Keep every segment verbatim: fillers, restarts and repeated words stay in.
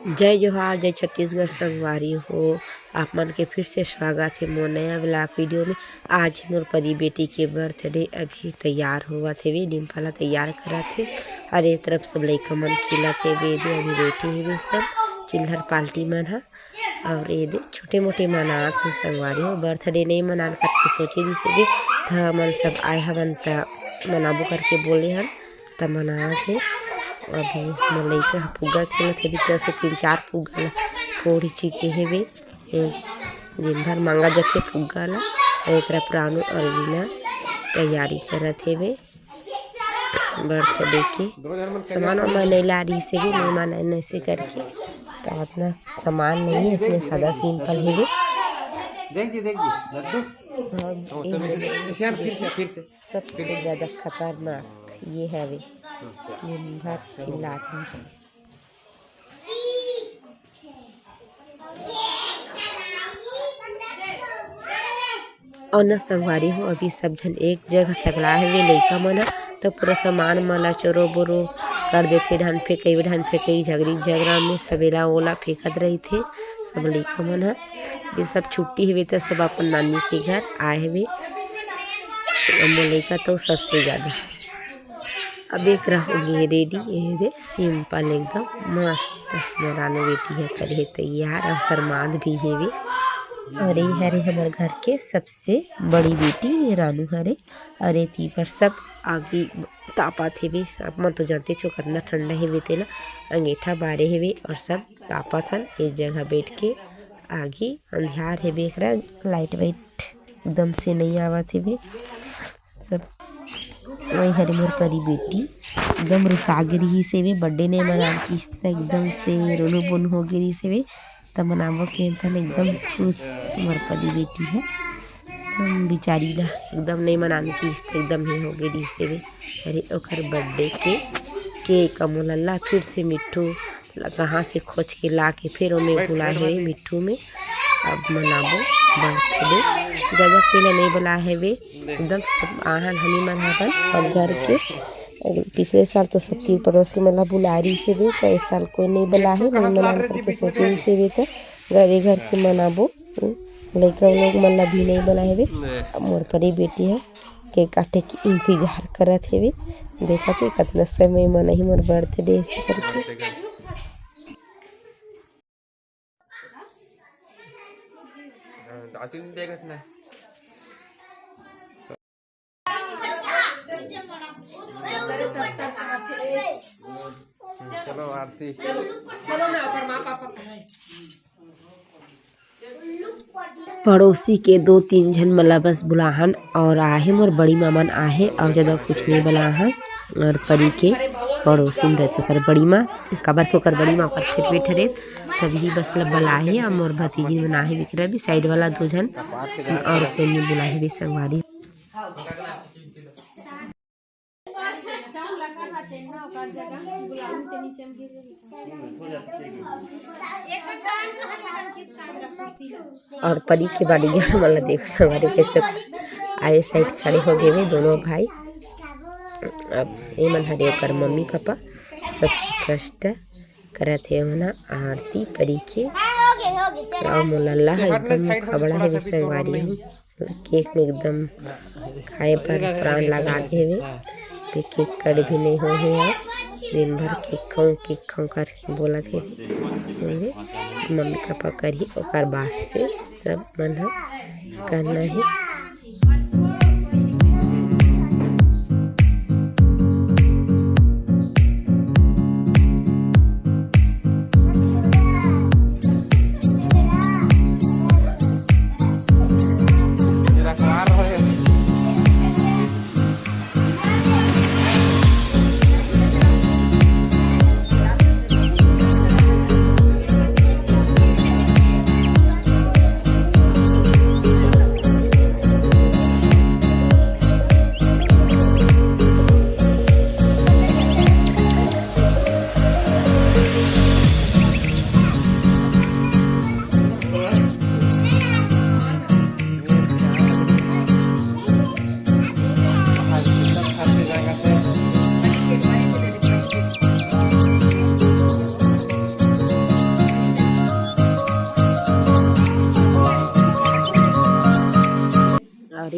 जय जोहार, जय छत्तीसगढ़ संगवारी हो। आप मन के फिर से स्वागत हे मोर नया vlog video में। आज मोर परी बेटी के birthday, अभी तैयार होवत हेवे, डिम्पल ला तैयार करत हे। अउ ए तरफ सब लइका मन खेलत हेवे, दे अभी बैठे हेवे सब चिल्हर पाल्टी मन ह। अउ ए दे छोटे मोटे मनात हे संगवारी हो, birthday नइ मनान करके सोचे रिहिस हेवे, त हमन सब आए हवन त मनाबो करके बोले हन। त मनात हे। अभी मोर लइका ह फुग्गा खेलत हे, अभी दस से तीन चार फुग्गा ला फोड़ चिके हेवे। ए, दिन भर मांगा जथे फुग्गा ला। ए तरफ रानू अउ रीना तैयारी करत हेवे birthday के। सामान वामान नइ ला रिहिस हेवे, नइ माना नइसे करके। त अतना सामान नइ हे, इसने सादा simple हेवे। देख जी, देख जी, लड्डू। हाँ, ओ, ए तो हवे। इसे यार फिर से, फिर से। सबसे ज्यादा खतरनाक ये हवे, दिन भर चिल्लात रहिथे। अउ न संगवारी हो, अभी सब झन एक जगह सकला हेवे लइका मन ह, त पूरा सामान मन ला चोरो बोरो कर देथे, ढन फेंकई ढन फेंकई, झगरी झगरा में सबेला ओला फेंकत रहिथे सब लइका मन ह। ये सब छुट्टी हेवे त सब अपन नानी के घर आए हेवे। अउ मोर लइका तो सबसे ज्यादा। अब एकरा हो गे ready, ये दे simple एकदम मस्त मोर रानू बेटी ह करे हे तैयार, अउ शर्मात भी हेवे। अउ ये हरे हमर घर के सबसे बड़ी बेटी, ये रानू हरे। अउ एती पर सब आगी तापत हेवे, सब मन तो जानते छो कतना ठंडा हेवे तेला, अंगेठा बारे हेवे अउ सब तापत हन एक जगह बैठ के। आगी अंधियार हेवे, एकरा light वाइट एकदम से नइ आवत हेवे। सब वही हरे मोर परी बेटी एकदम रुसा गे रिहिस हेवे, birthday नइ मनान किहिस त एकदम से रोनो बोन हो गे रिहिस हेवे। त मनाबो के तन एकदम खुश मोर परी बेटी ह। हम बिचारी ला एकदम नइ मनान किहिस त एकदम हे हो गे रिहिस हेवे। अरे ओकर birthday के cake अउ मोला ला फिर से मिट्ठू ला कहाँ से खोज के ला के फिर ओमे बुलाए हेवे मिट्ठू में। अब मनाबो birthday। ज्यादा कोई ला नइ बुलाए हेवे, एकदम सब आहन हमी मन हवन अउ घर के। पिछले साल तो सब तीर पड़ोस के मन ला बुलाए रिहिस हेवे, त ए साल कोई नइ बुलाए हे, नइ मनान करके सोचे रिहिस हेवे, त घरे घर के मनाबो। लइका लोग मन ला भी नइ बुलाए हेवे। अब मोर परी बेटी ह cake काटे के इंतजार करत हेवे, देखत हे कतना समय मनाही मोर birthday ऐसे करके। चलो आरती। पड़ोसी के दो तीन झन मन ला बस बुलाहन अउ आहे मोर बड़ी मामन आहे अउ ज्यादा कुछ नइ बुलाहन। अउ परी के पड़ोसी में रहथे ओकर बड़ी माँ, काबर के ओकर बड़ी माँ ओकर फेट में ठहरे, तभी बस ला बुलाहे। अउ मोर भतीजी मन आहे विक्रम भी side वाला दो झन अउ कोई नइ बुलाहे भी संगवारी। अउ परी के bodyguard मन ला देखो संगवारी, कैसे आए side खड़े हो गए वे दोनों भाई। अब ये मन हरे ओकर मम्मी पापा, सबसे first करत हे ओमन आरती परी के। अउ मोला ला एकदम खबड़ा हे संगवारी हो। Cake में एकदम खाए बर प्राण लगा दे हेवे। पे cake cut भी नइ होए हे। दिन भर cake खाऊं, cake खाऊं करके बोलत हेवे। मम्मी पापा करही, ओकर बाद से सब मन ह करना हे।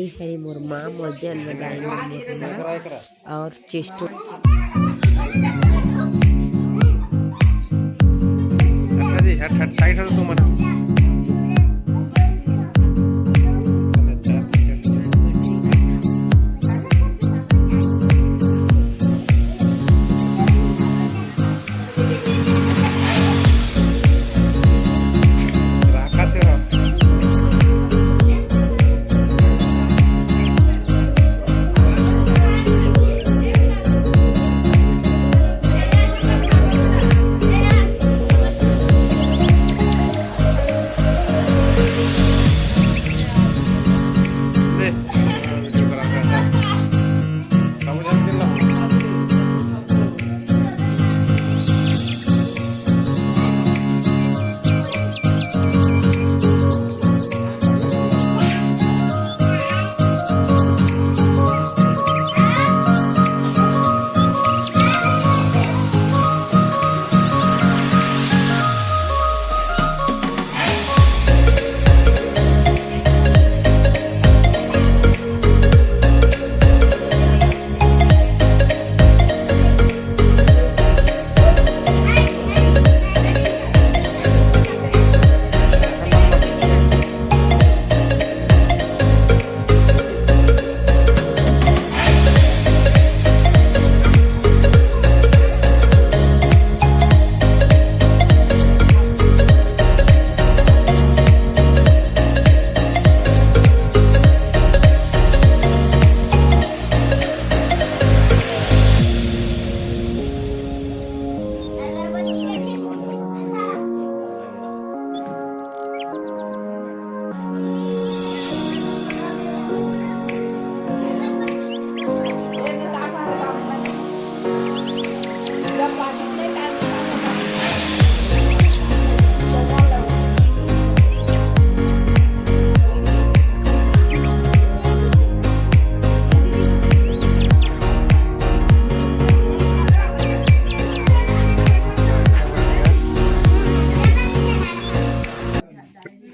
ये हरे मोर माँ, मोर जन्मदायिनी मोर माँ। और चेस्टो। अच्छा जी, हट, हट, साइड हट तू मना।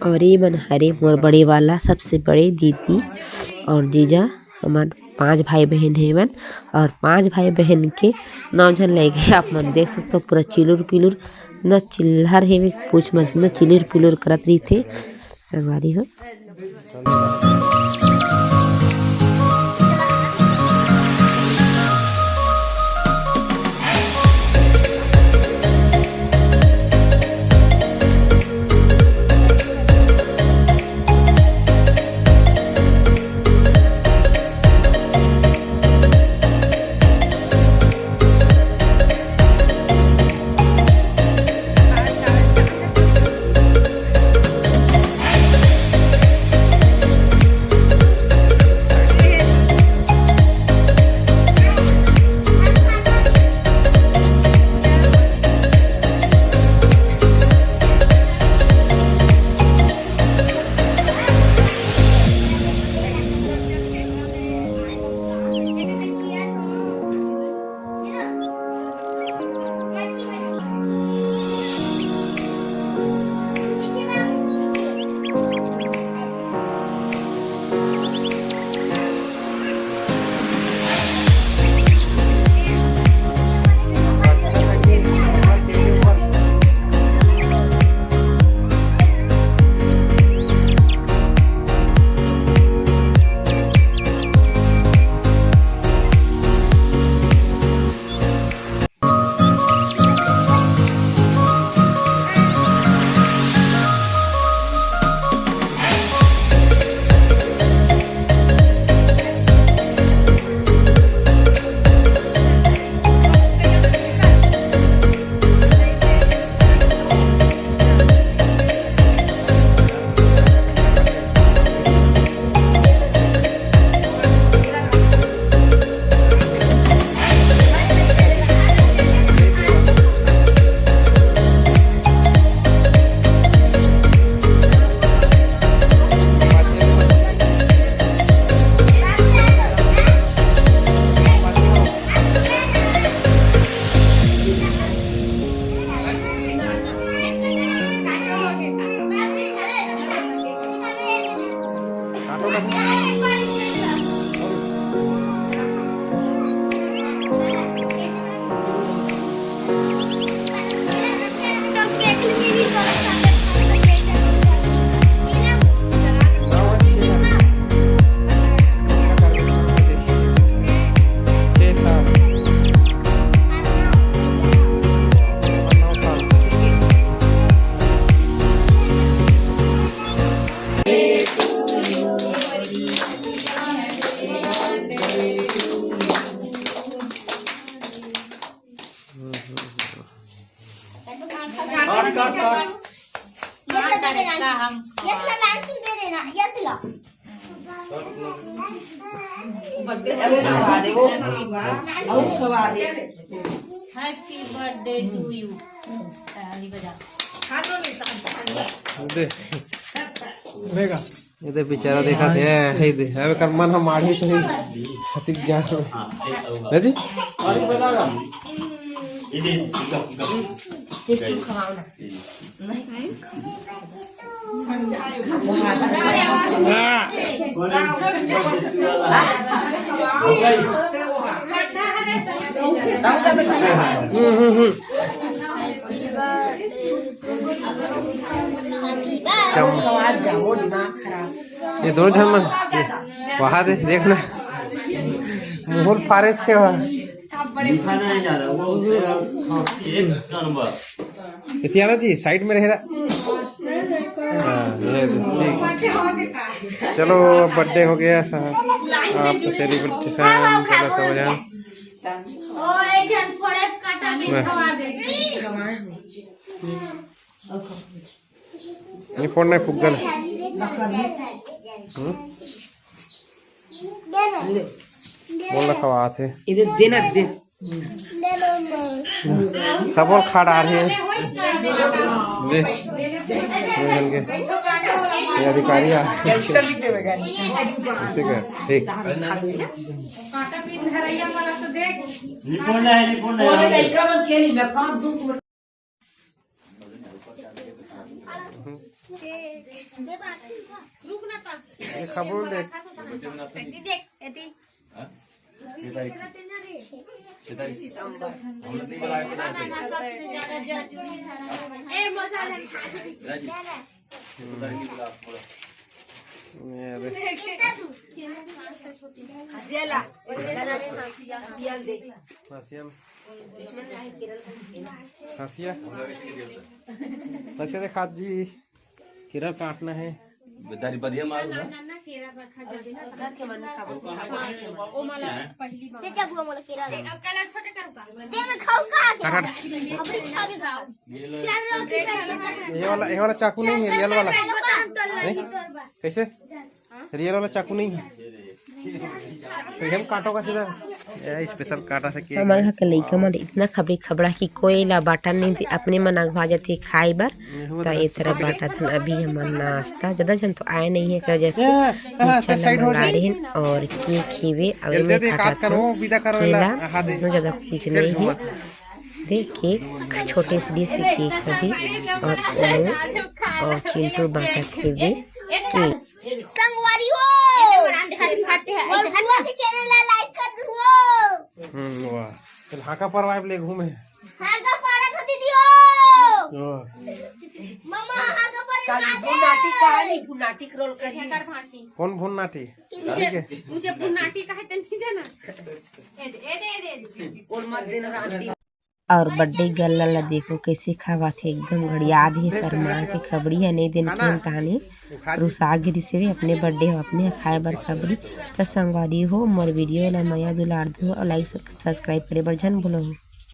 और ये मन हरे मोर बड़े वाला, सबसे बड़े दीदी और जीजा। हमन पांच भाई बहन हेवन और पांच भाई बहन के नौ झन लइका। आप मन देख सकते हो, पूरा चिलुर पिलुर, न चिल्हर हेवे, पूछ मत, न चिलुर पिलुर करत रहिथे संगवारी हो। काट, काट, काट। यस ला दे देना। यस ला लाल चुन दे देना। यस ला। Happy birthday to you। ताली बजा। दे। रहेगा। ये दे बेचारा देखा थे, हे दे। अबे कर मन हम माढ़े से ही हतिक जा। है जी? हम्म, हम्म, हम्म। चम- ये दोनों झन मन, ये वहा दे, देखना। मुहुर फारे छे वहा। लिखा नहीं जा रहा, वो मेरा, हाँ, एक नंबर। इतियाना जी, side में रह रहा। हाँ, ये दे, ठीक। चलो, अब birthday हो गया साहब। आप तो celebration, चलो सब जन। ओ, एक झन फोड़े काटा के खवा दे। ये फोड़ना है फुग्गा ना। हम्म? बोलना खवा थे। इधर देना, दे। सबोर खा डार हे। ले। ये बन के। ये अधिकारी आ। Gangster लिख देवे, gangster। इसे कर। ठीक। रिपोर्ट नहीं, रिपोर्ट नहीं। ये खबर देख। ये दे। हंसिया ला। हंसिया दे। हंसिया। हंसिया। हंसिया दे खात जी। किरण काटना है। दारी बदिया मार ना। करके मन खाबो, खाबो नहीं के मन। ओ मला पहली बार। दे दे बुआ मोला केरा। अब कला छोटे करू का? दे मैं खाऊ का? हट, हट। अबरी खा के खाऊ। चार रोटी। ये वाला, ये वाला चाकू नहीं है, real वाला। नहीं? कैसे? Real वाला चाकू नहीं है। तो ये हम काटो का सीधा। ये special काटा था cake। हमर घर के लइका मन इतना खबरी खबड़ा कि कोई ला बाटा नहीं दे, अपने मन अगवा जाथे खाए बर। त ए तरह बाटा थन अभी हमर नाश्ता, ज्यादा झन तो आए नहीं है, एकर जैसे ये, हाँ, इच्छा से ला side हो मंगा जाए। रहे हैं और cake हेवे, अब ये मैं दे, काटा काट कर था वो विदा करो केला, ला, हाँ, दे। इतना ज्यादा कुछ फिर नहीं है। घुमा। देख cake, छोटे से dish cake अभी, और ओमो, और चिंटू बाटा हेवे cake। संगवारी हो। ऐसे हट, हट, हट, हट। और बुआ के channel ला like कर दो। हम्म, वाह। चल, हाका परवाइब ले घूमे। हाका परत हो दीदी हो। ओ। मम्मा, हाका परत काली खाते। बुनाटी कहानी, बुनाटी के role करिए। कौन बुनाटी? मुझे, मुझे बुनाटी कहे तो नहीं जाना। ए दे, ए दे, ए दे। और मत दिन रात दिन। और birthday girl ला देखो कैसे खावा थे, एकदम घड़िया दे शर्मा के खबड़ी है, नहीं दिन के ताने रुसा गिरी से भी अपने birthday हो, अपने खाए बर खबड़ी। तो संगवारी हो, मोर video ला मया दुलार दो और like subscribe करे बर झन भूलो।